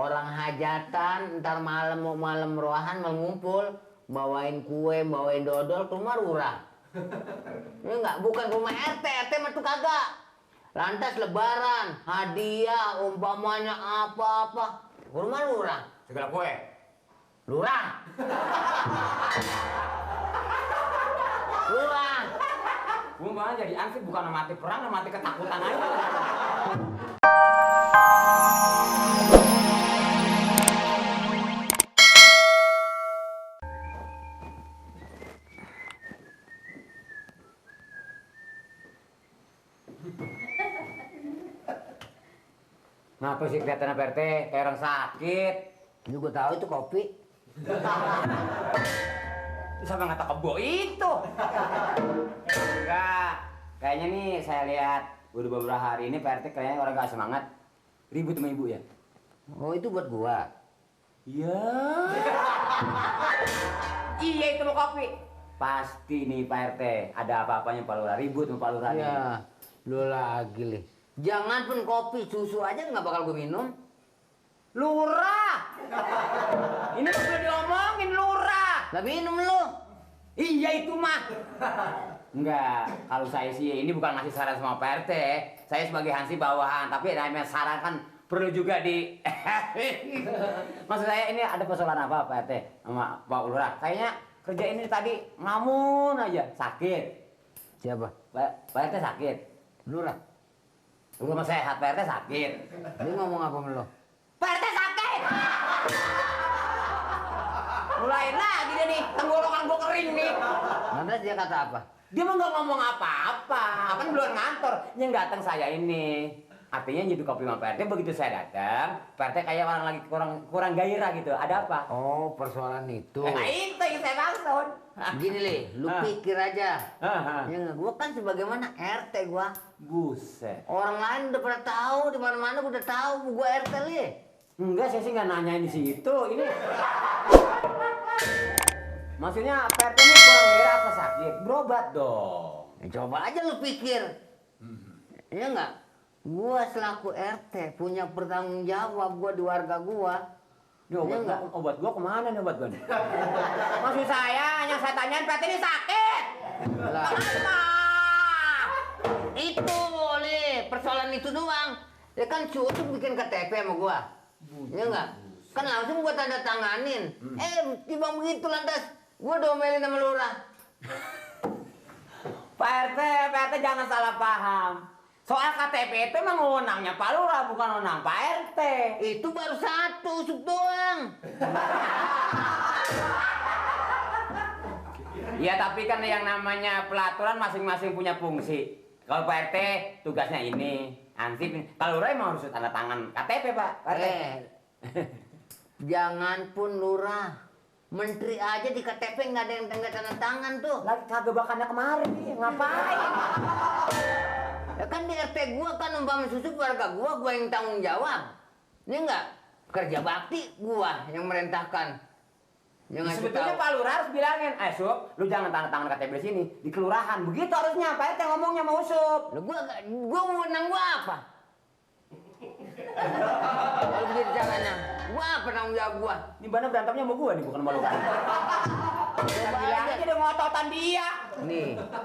Orang hajatan, ntar malam mau malam ruahan mau ngumpul, bawain kue, bawain dodol ke rumah lurah. Ini enggak, bukan rumah RT, RT mah tuh kagak. Lantas lebaran, hadiah, umpamanya apa-apa, ke rumah lurah. Segala kue. Lurah. Lurah. Gua malah jadi ansip bukan mati perang, mati ketakutan aja. Ngapa sih kelihatan Pak RT kayak orang sakit? Ini gue tahu itu kopi. Sama ngata kebo itu. Enggak, kayaknya nih saya lihat udah beberapa hari ini Pak RT kayaknya orang gak semangat. Ribut sama ibu ya? Oh itu buat gua. Iya. Iya itu mau kopi. Pasti nih Pak RT ada apa-apanya Pak Lurah, ribut sama Pak Lurah nih. Ya, lu lagi lih. Jangan pun kopi, susu aja nggak bakal gue minum. Lurah! Ini udah diomongin Lurah. Lah minum lu. Iya itu mah. Enggak, kalau saya sih ini bukan ngasih saran sama Pak RT. Saya sebagai Hansi bawahan, tapi namanya saran kan perlu juga di. Maksud saya ini ada persoalan apa Pak RT sama Pak Lurah? Kayaknya kerja ini tadi ngamun aja, sakit. Siapa? Pak RT sakit. Lurah. Lu mah sehat, Pak RT sakit. Dia ngomong apa sama lo? Pak RT sakit. Mulai lagi dia nih, tenggorokan gua kering nih. Lantas dia kata apa? Dia mah nggak ngomong apa-apa, kan belum ngantor. Yang datang saya ini. Artinya nyeduh kopi sama Pak RT, begitu saya datang, Pak RT kayak orang lagi kurang gairah gitu. Ada apa? Oh, persoalan itu. Nah itu yang saya maksud. Gini lih, lu pikir aja. Hah. Ya nggak, gua kan sebagaimana RT gua. Buset. Orang lain udah pada tahu, di mana-mana gua udah tahu gua RT lih. Enggak, saya sih nggak nanyain di situ. Ini maksudnya Pak RT ini kurang gairah apa sakit? Berobat dong. Ya, coba aja lu pikir. Iya nggak? Gua selaku RT punya pertanggung jawab gua di warga gua. Ini obat gua kemana nih obat gua nih? Maksud saya, yang saya tanyain Pak RT ini sakit. Lah, Kenapa? itu boleh, persoalan itu doang. Ya kan cucu bikin KTP sama gua. Iya nggak? Kan langsung gua tanda tanganin. Tiba begitu lantas gua domelin sama lurah. Pak RT jangan salah paham. Soal KTP itu emang wewenangnya Pak Lurah, bukan wewenang Pak RT. Itu baru satu usuk doang. Ya tapi kan yang namanya pelaturan masing-masing punya fungsi. Kalau Pak RT tugasnya ini, ansip. Kalau Lurah emang harus tanda tangan KTP Pak RT. Jangan pun lurah. Menteri aja di KTP nggak ada yang tanda tangan tuh. Lagi kagak bakannya kemarin nih, ngapain? Ya kan di RT gua kan umpama susu keluarga gua yang tanggung jawab. Ini enggak kerja bakti gua yang merintahkan. Yang ngasih Sebetulnya tahu. Pak Lurah harus bilangin, Sup, lu jangan tanda tangan KTP di sini, di kelurahan. Begitu harusnya Pak RT ngomongnya mau Sup. Loh, gua wewenang gua apa? Kalau begitu caranya, gua apa tanggung jawab gua? Di mana berantemnya sama gua nih, bukan sama Lurah. Coba Bilang aja. aja dia ngototan dia.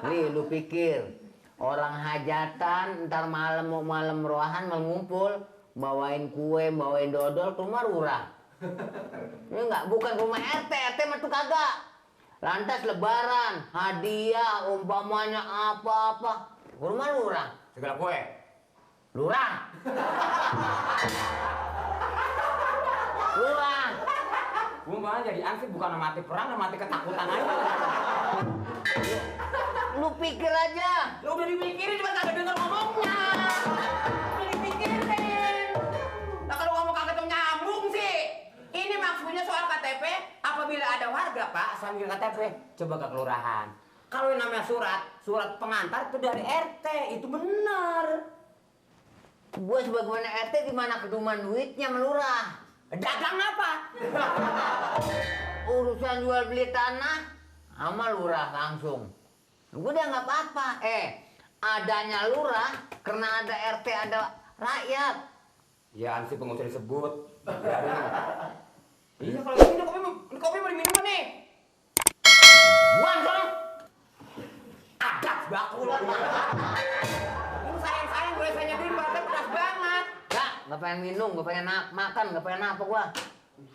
Nih, lu pikir orang hajatan, ntar malam mau malam ruahan mau ngumpul, bawain kue, bawain dodol ke rumah lurah. Ini enggak, bukan rumah RT, RT mah tuh kagak. Lantas lebaran, hadiah, umpamanya apa-apa, ke rumah lurah. Segala kue. Lurah. Lurah. Gua malah jadi ansip bukan mati perang, mati ketakutan aja. Lu pikir aja. Lu udah dipikirin cuma kagak denger ngomongnya. Udah dipikirin. Nah kalau ngomong kagak tuh nyambung sih. Ini maksudnya soal KTP, apabila ada warga Pak sambil KTP, coba ke kelurahan. Kalau yang namanya surat pengantar itu dari RT, itu benar. Gua sebagaimana RT di mana keduman duitnya melurah. Dagang apa? Urusan jual beli tanah sama lurah langsung. Gue udah nggak apa-apa. Adanya lurah karena ada RT ada rakyat. Ya ansip nggak usah disebut. Biarin. Iya kalau gini kopi mau diminum nih. Buang sono. Ada bakul. Ini sayang gue saya nyediain banget pedas banget. Nggak pengen minum, nggak pengen makan, nggak pengen apa gua.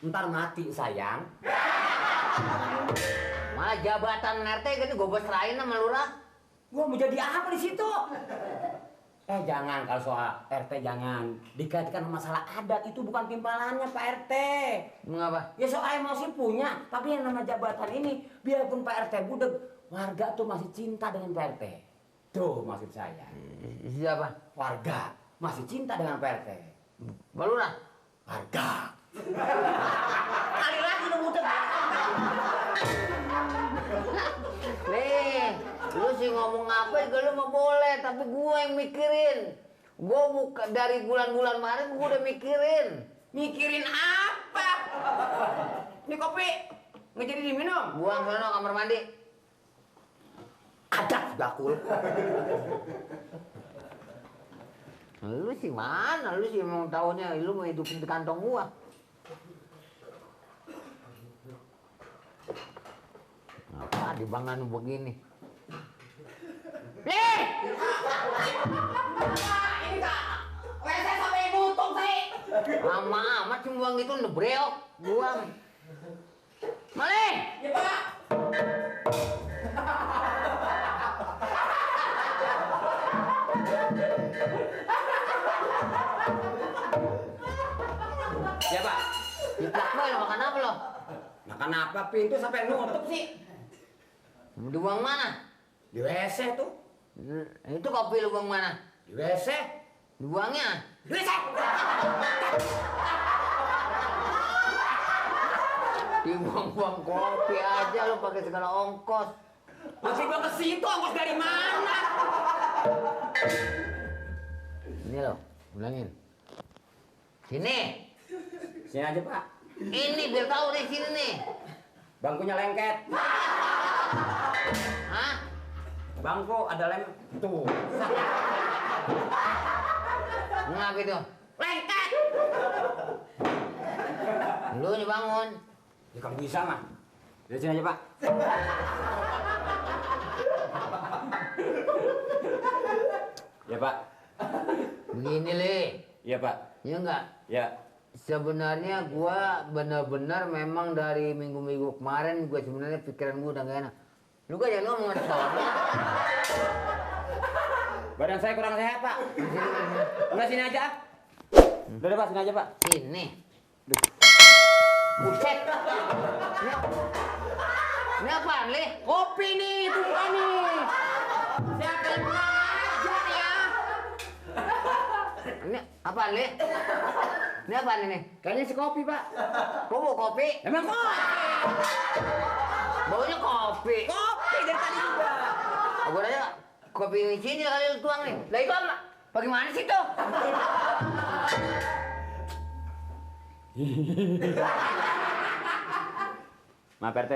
Ntar mati sayang. Malah jabatan RT gini gue serahin sama lurah. Gua mau jadi apa di situ? Jangan kalau soal RT jangan dikaitkan sama masalah adat, itu bukan timpalannya Pak RT. Mengapa? Ya soal emosi punya, tapi yang nama jabatan ini biarpun Pak RT budek, warga tuh masih cinta dengan Pak RT. Tuh maksud saya. Siapa? Warga masih cinta dengan Pak RT. Pak Lurah? Warga. Kali lagi lu budek. Nih, lu sih ngomong apa juga lu mau boleh, tapi gua yang mikirin. Gua buka dari bulan-bulan kemarin gua udah mikirin. Mikirin apa? Ini kopi nggak jadi diminum. Buang sono kamar mandi. Ada bakul. Lu sih mana? Lu sih emang taunya lu mau hidupin di kantong gua. Apa di bangan begini? Nih! Ini kak, WC sampai nutup sih. Lama amat cuma buang itu nebreok, buang. Malih! Ya pak. Ya pak. Jiplak boy, lo makan apa lo? Makan apa pintu sampai nutup sih? Dibuang mana? Di WC tuh. Itu kopi lu buang mana? Di WC. Dibuangnya? Di WC. Dibuang-buang kopi aja lu pakai segala ongkos. Masih gua ke situ ongkos dari mana? Ini lo, ulangin. Sini. Sini aja pak. Ini biar tahu di sini nih. Bangkunya lengket. Hah? Bangku ada lem. Tuh. Ngapa itu? Lengket. Lu nih bangun. Ya kamu bisa mah. Dari sini aja pak. Ya pak. Begini Le. Iya pak. Ya enggak? Ya. Sebenarnya gua benar-benar memang dari minggu-minggu kemarin gua sebenarnya pikiran gua udah gak enak. Lu gak jangan ngomong soalnya. Badan saya kurang sehat pak. Udah sini aja. Udah pak sini aja pak. Sini. Buset. Ini apaan, Le? Kopi nih itu bukan nih. Siapa yang aja ya? Ini apaan, Le? Ini apaan ini? Kayaknya si kopi pak. Kok mau kopi? Emang kopi. Baunya kopi. Kopi dari tadi juga. Gua aja kopi di sini kali lu tuang nih. Lah itu apa? Bagaimana sih tuh? Maaf RT.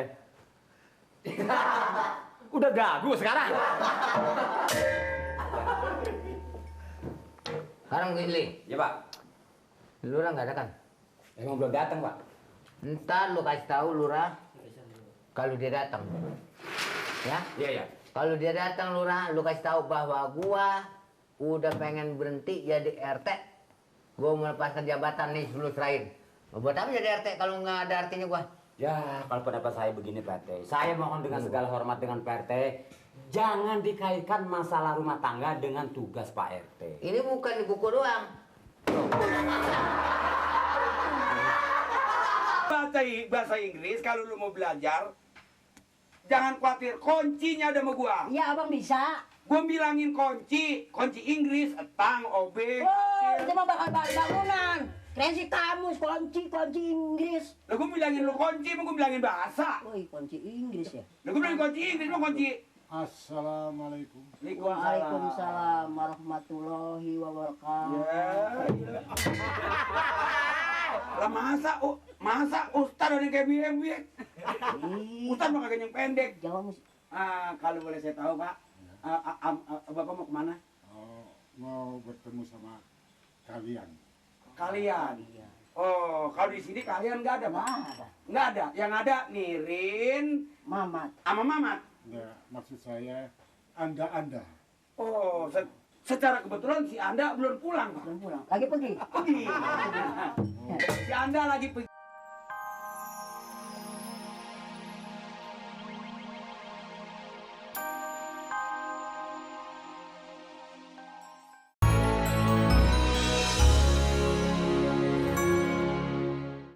Udah gagu sekarang. Sekarang gini, Ya pak. Lurah nggak ada kan? Emang belum datang pak. Ntar lu kasih tahu Lurah kalau dia datang. Ya? Iya ya. Kalau dia datang Lurah, lu kasih tahu bahwa gua udah pengen berhenti jadi RT. Gua melepaskan jabatan nih sebelum serahin. Buat apa jadi RT kalau nggak ada artinya gua? Ya, kalau pendapat saya begini Pak RT. Saya mohon dengan segala hormat dengan Pak RT, jangan dikaitkan masalah rumah tangga dengan tugas Pak RT. Ini bukan di buku doang. Bahasa Inggris kalau lu mau belajar jangan khawatir, kuncinya ada sama gua. Iya abang bisa. Gua bilangin kunci Inggris, tang, obe. Oh, itu mah bakal bangunan. Kreasi kamus, kunci Inggris. Lah gua bilangin lu kunci, gua bilangin bahasa. Woi, kunci Inggris ya. Lah gua bilangin kunci Inggris, mah kunci. Assalamualaikum. Waalaikumsalam warahmatullahi wabarakatuh. Ya. Lah masa Ustaz ada yang kayak biek-biek? Ustaz mah kagak yang pendek. Jawa mus. Kalau boleh saya tahu, Pak. Bapak mau kemana? Oh, mau bertemu sama kalian. Kalian. Oh, kalau di sini kalian nggak ada, Pak? Nggak ada. Yang ada Nirin, Mamat. sama Mamat. Enggak, maksud saya Anda. Oh, secara kebetulan si Anda belum pulang, Pak. Belum pulang. Lagi pergi. Pergi. Si Anda lagi pergi.